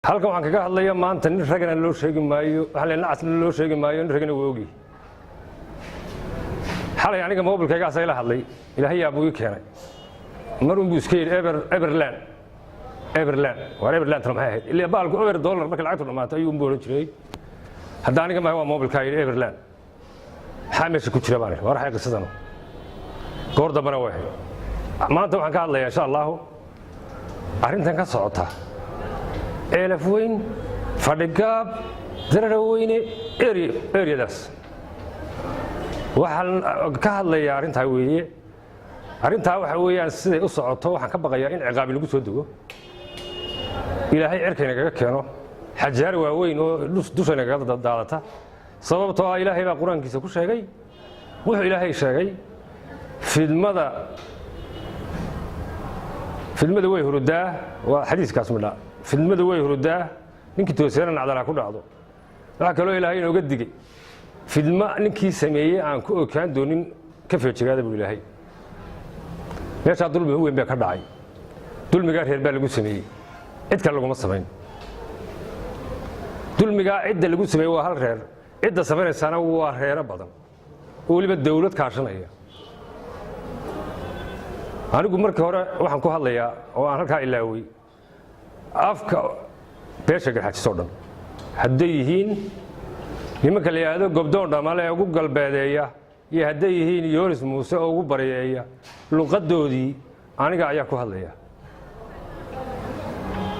Halkan waxaan kaga hadlaya maanta, nin ragana loo sheegi maayo, waxaan leeyahay nacasna loo sheegi maayo, nin ragana waa ogi. Xalay aniga mobilkaygaasa ila hadlay. Ilaahay yaabuu ii keenay. Mar un buu iska yidhi Everland, Everland. Waar, Everlandtana maxay ahayd? Ilaa baalku eber dollar markay lacagtu dhammaato ayuu unbu odhan jiray. Hadda aniga mahay, waa mobilkaa yidhi Everland. Maxaa meesha ku jira baan idhi? Waar, waxay qisadanu goor dambena way ahayd. Maanta waxaan ka hadlayaa, insha Allahu, arrintan ka socota Ceelaf Weyn, Fadhigaab, Dararaweyne, area-daas. Waxaan ka hadlayaa arrintaa weeye. Arrintaa waxa weeyaan, siday u socoto, waxaan ka baqayaa in ciqaabi lagu soo dego, Ilaahay cirka inagaga keeno xajaar waaweyn oo dusha inagaga daadata. Sababtoo ah Ilaahay baa Qur-aankiisa ku sheegay. Wuxuu Ilaahay sheegay, fidmada way hurudaa. Waa xadiiskaas midha. Fidmada way hurudaa, ninkii toosiyana nacdalaa ku dhacdo. Waxaa kaloo Ilaahay inooga digay fidma ninkii sameeyey aan ku okaan doonin. Ka feejigaada, buu Ilaahay. Meeshaa dulmi weyn baa ka dhacay. Dulmigaa reer baa lagu sameeyey, cid kale laguma samayn. Dulmigaa cidda lagu sameeyey waa hal reer, cidda samaynaysaana waa reero badan oo weliba dawlad kaashanaya. Anigu markii hore waxaan ku hadlayaa oo aan halkaa ilaawey afka beesha Garxajis oo dhan, hadday yihiin nimanka la yidhaahdo Gobdoon Dhamale ee ugu galbeedeeya iyo hadday yihiin Yoonis Muuse oo ugu baryeeya, luqaddoodii aniga ayaa ku hadlaya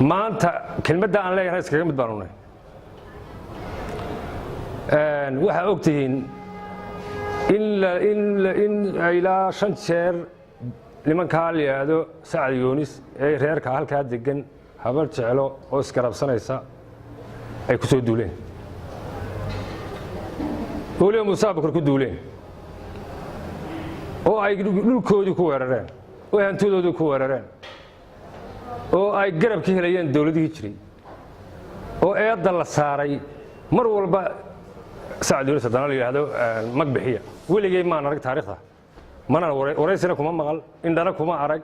maanta. Kelmadda aan leeyahay iskaga mid baanu nahay. Waxaa og tihiin in ilaa shan jeer nimankaa la yidhaahdo Sacad Yoonis ee reerka halkaa degan, Habar Jeclo oo isgarabsanaysa, ay ku soo duuleen, weliba Muuse Abukar ku duuleen, oo ay dhulkoodii ku weerareen, oo ay hantidoodii ku weerareen, oo ay garab ka helayeen dowladihii jiray, oo eedda la saaray mar walba Sacad Yoonis. Haddana la yidhaahdo mag bixiya. Weligay maan arag taariikhda, mana waraysina kuma maqal, indhana kuma arag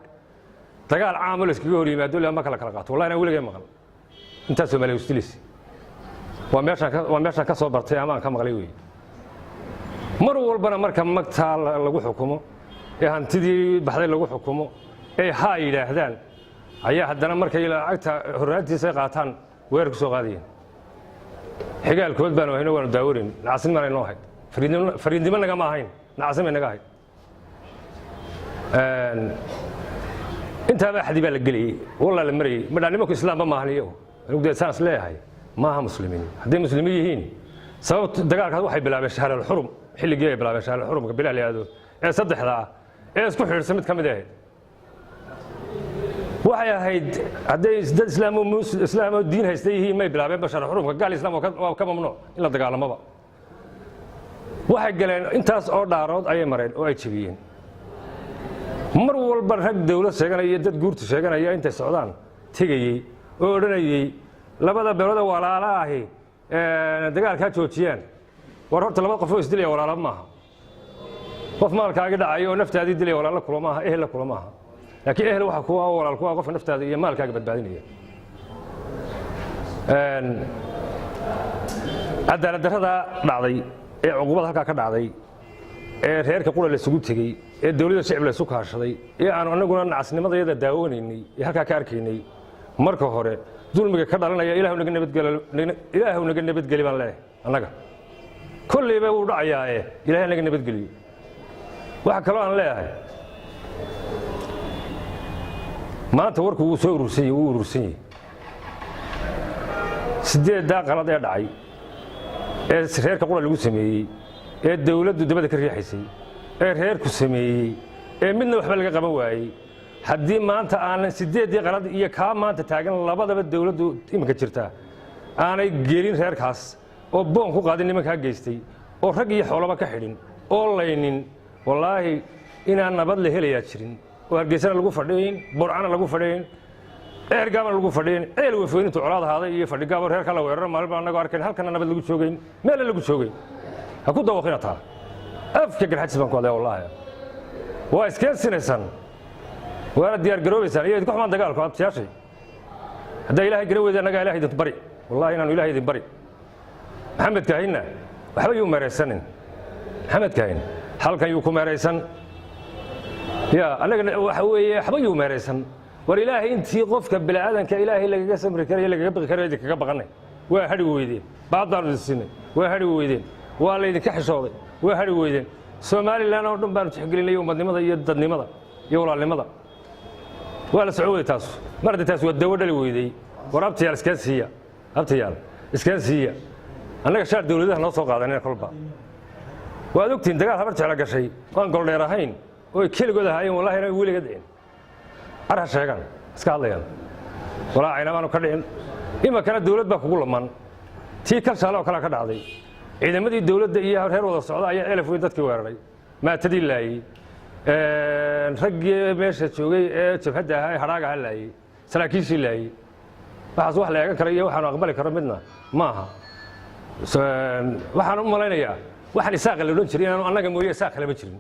dagaal caamo la iskaga hor yimaado ilaa ma kala kala qaato. Wallahi inaan weligay maqal intaas Soomaaliya ustilis. Waa meeshaan ka soo bartay ama aan ka maqlay wey. Mar walbana marka magtaa lagu xukumo ee hantidii baxday lagu xukumo ee haa yidhaahdaan, ayaa haddana markay lacagta horraantiisa ay qaataan weerar ku soo qaadayeen. Xigaalkood baanu hayno, waanu daawanayn. Nacasnimaanay noo ahayd, fariidnimo nagama ahayn, nacasnimay naga ahayd. Intaaba axdi baa la gelayey, wallaa la marayey. Madhaa nimanku islaamba maahan iyagu. Anigu dee saan is leeyahay, maaha muslimiin. Hadday muslimiin yihiin, sababta dagaalkaas waxay bilaabeen shahrul xurum, xilligii ay bilaabeen shahrul xurumka bilaa la yidhaahdo ee saddexda ah ee isku xidhiidhsan mid ka mid ahayd. Waxay ahayd hadday dad islaam oo islaam oo diin haysta yihiin, may bilaabeen ba shahrul xurumka. Gaal islaam waa ka mamnuuc in la dagaalamaba. Waxay galeen intaas oo dhaarood ayay mareen oo ay jebiyeen. Mar walba rag dawlad sheeganaya iyo dad guurta sheeganaya intay socdaan tegayey oo odhanayey labada beelood ee walaala ahi dagaalkaa joojiyaan. War horta, laba qof oo isdilaya walaala maaha. Qof maalkaagi dhacayo oo naftaadii dilaya walaalo kula maaha, ehella kula maaha. Laakiin ehel waxa kuwa walaal kuwa qofka naftaada iyo maalkaaga badbaadinaya. Cadaalad darradaa dhacday ee cuqubada halkaa ka dhacday ee reerka qura laysugu tegey ee dowladda shicib laysu kaashaday ee aanu annaguna nacasnimadayada daawanaynay ee halkaa ka arkaynay, marka hore dulmiga ka dhalanaya Ilaahu naga nabadgelo, Ilaahu naga nabadgeli baan leeyahay annaga. Kolleyba wuu dhacayaa ee Ilaahay naga nabadgeliyo. Waxa kaloo aan leeyahay, maanta warku wuu soo urursan yahay, wuu urursan yahay. Sideeddaa qalad ee dhacay ee reerka qura lagu sameeyey ee dawladdu dabada ka riixaysay ee reerku sameeyey ee midna waxba laga qaban waayey, haddii maanta aanan sideeddii qalad iyo kaa maanta taagan labadaba dawladdu iminka jirta aanay gelin reerkaas oo boon ku qaadin nimankaa geystay oo rag iyo xoolaba ka xidhin oo laynin, wallaahi inaan nabad la helayaa jirin, oo Hargeysana lagu fadhiyin, Burcana lagu fadhiyin, Ceergaabana lagu fadhiyin, Ceel Wefoonintu colaad ahaaday iyo Fadhigaabo reerka la weeraro maalin baan annagoo arkayn, halkana nabad lagu joogayn, meelna lagu joogayn. Ha ku dawaqina taa. Afka Garxajis baan ku hadlaya. Wallaahi waa iskeen sinaysaan, waana diyaar garoobaysaan iyo idinku xumaan dagaalku abtiyaashay. Haddaa Ilahay garan weyda, annagaa Ilahay idin bari. Wallahi inaanu Ilahay idin bari. Maxamed Kaahinna waxba yuu meeraysanin. Maxamed Kaahin halkan yuu ku meeraysan ya annagana waxa weeye waxba yuu meeraysan. War Ilaahay intii qofka bini'aadanka Ilaahay lagaga samri karayo, lagaga baqi karayo, idinkaga baqanay. Waa hadhi weydeen. Baad baanu idin siinay, waa hadhi weydeen. Waa laydinka xishooday, waa hadhi weydeen. Somaliland oo dhan baanu tixgelinay, ummadnimada iyo dadnimada iyo walaalnimada. Waa la soco weyday taas. Mar haddii taas waa dawo dhali weydey, war abtiyaal iskeen siiya, abtiyaal iskeen siiya. Annaga shaar dawladaha noo soo qaadanina kolba. Waad ogtihiin dagaal Habar Jecla gashay waan goldheer ahayn oo ay keligood ahaayeen. Wallahi inaan weliga dhicin. Ar ha sheegaan, iska hadlayaan. Walaa caynabaanu ka dhicin. Iminkana dawlad baa kugu laman. Tii Kalshaale oo kalea ka dhacday. Ciidamadii dawladda iyo reer wada socda ayaa Elaf Weyn dadkii weeraray, maatadii laayey, raggii meesha joogay ee jabhadda ahaa ee hadhaaga ha laayey, saraakiishii laayey. Waxaas wax la eegan kara iyo waxaanu aqbali karo midna ma aha. Waxaan u malaynayaa waxaan Isaaqa la odhan jiray inaanu annaga mooye Isaaq kalema jirin.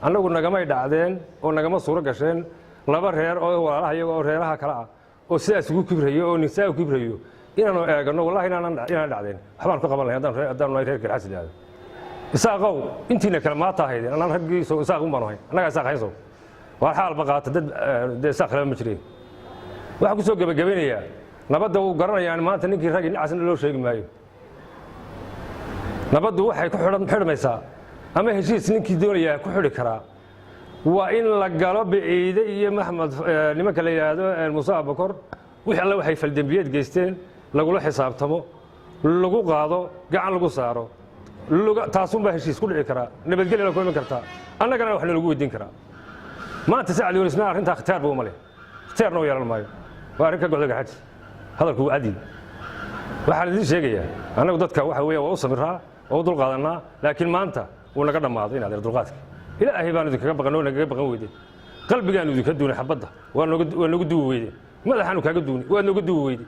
Annagu nagamay dhacdeen oo nagama suuro gasheen laba reer oo walaalaha iyaga oo reeraha kale ah oo sidaas ugu kibrayo oo ninsaa u kibrayo inaanu eegano. Wallahi inaanan dhacdeen. Waxbaan ku qaban lahayn haddaanu nahay reer Garxas idhaahdo. Isaaqow, intiina kale maata ahaydeen. Annaan raggii Isaaq un baanu ahayn. Annagaa Isaaq hayn sow. Waar xaalba qaata dad dee Isaaq kalema ma jireen. Waxaan ku soo gebagabaynayaa, nabadda wuu garanayaan maanta ninkii raggi dhinacaasna loo sheegi maayo. Nabaddu waxay ku xidhmaysaa ama heshiis ninkii doonayaa ku xidhi karaa waa in la galo Biciide iyo Maxmed, nimanka la yidhaahdo Muuse Abakor. Wixii alle waxay faldembiyeed geysteen lagula xisaabtamo, lagu qaado, gacan lagu saaro. Taasunbaa heshiis ku dhici karaa, nabadgelyana ku iman kartaa, annagana wax nalagu weydiin karaa. Maanta Sacad Yunisna arrintaa ikhtiyaar buu uma leh, ikhtiyaarna u yeelan maayo. Waa arrin ka go'da Garxajis. Hadalku waa cadi. Waxaan idiin sheegayaa, annagu dadka waxa weeye waa u samiraa, waa u dulqaadanaa, laakiin maanta wuu naga dhammaaday in adeer dulqaadka. Ilaahay baanu idinkaga baqan oo nagaga baqan weydeen. Qalbigaanu idinka duunay xabadda, waa nooga duwi weydeen. Madaxaanu kaaga duunay, waa nooga duwi weydey.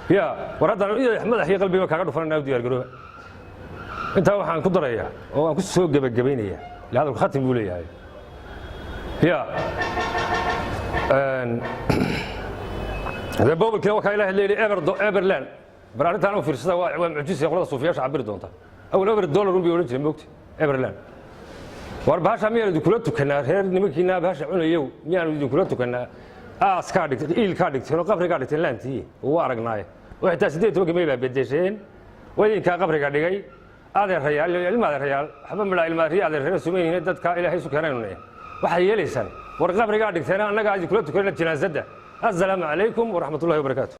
Ya war haddaan madax iyo qalbiga kaaga dhufanana, u diyaar garooba. Intaa waxaan ku darayaa oo aan ku soo gebagabaynayaa, ila hadalku khatim buu leeyahay. Ya dee bobolkiina wakaa Ilahay leeyahay eber eberland. Bar arrintaan u fiirsada, waa mucjisa. Qolada suufiyaasha cabiri doonta. Awal eber dollar un bay odhan jireen, moogta eberland. War bahasha miyaanu idinkula tukanaa? Reer nimankiina bahasha cunayow, miyaanu idinkula tukanaa? Aaskaa dhigteen, iilkaa dhigteen oo qabrigaa dhigteen laantii waa aragnaaye. Oo xitaa 18-ka May baa bedesheen oo idinkaa qabriga dhigay. Adeerayaal, ilma adeerayaal, waxba midhaa ilmaariya adeerreena sumaynayna. Dadka Ilaahay isu keenaynu waxaad yeelaysaan. War qabrigaa dhigteen, annagaa idinkula tukanayna jinaasadda. Assalaamu calaykum waraxmatullahi wabarakaatu.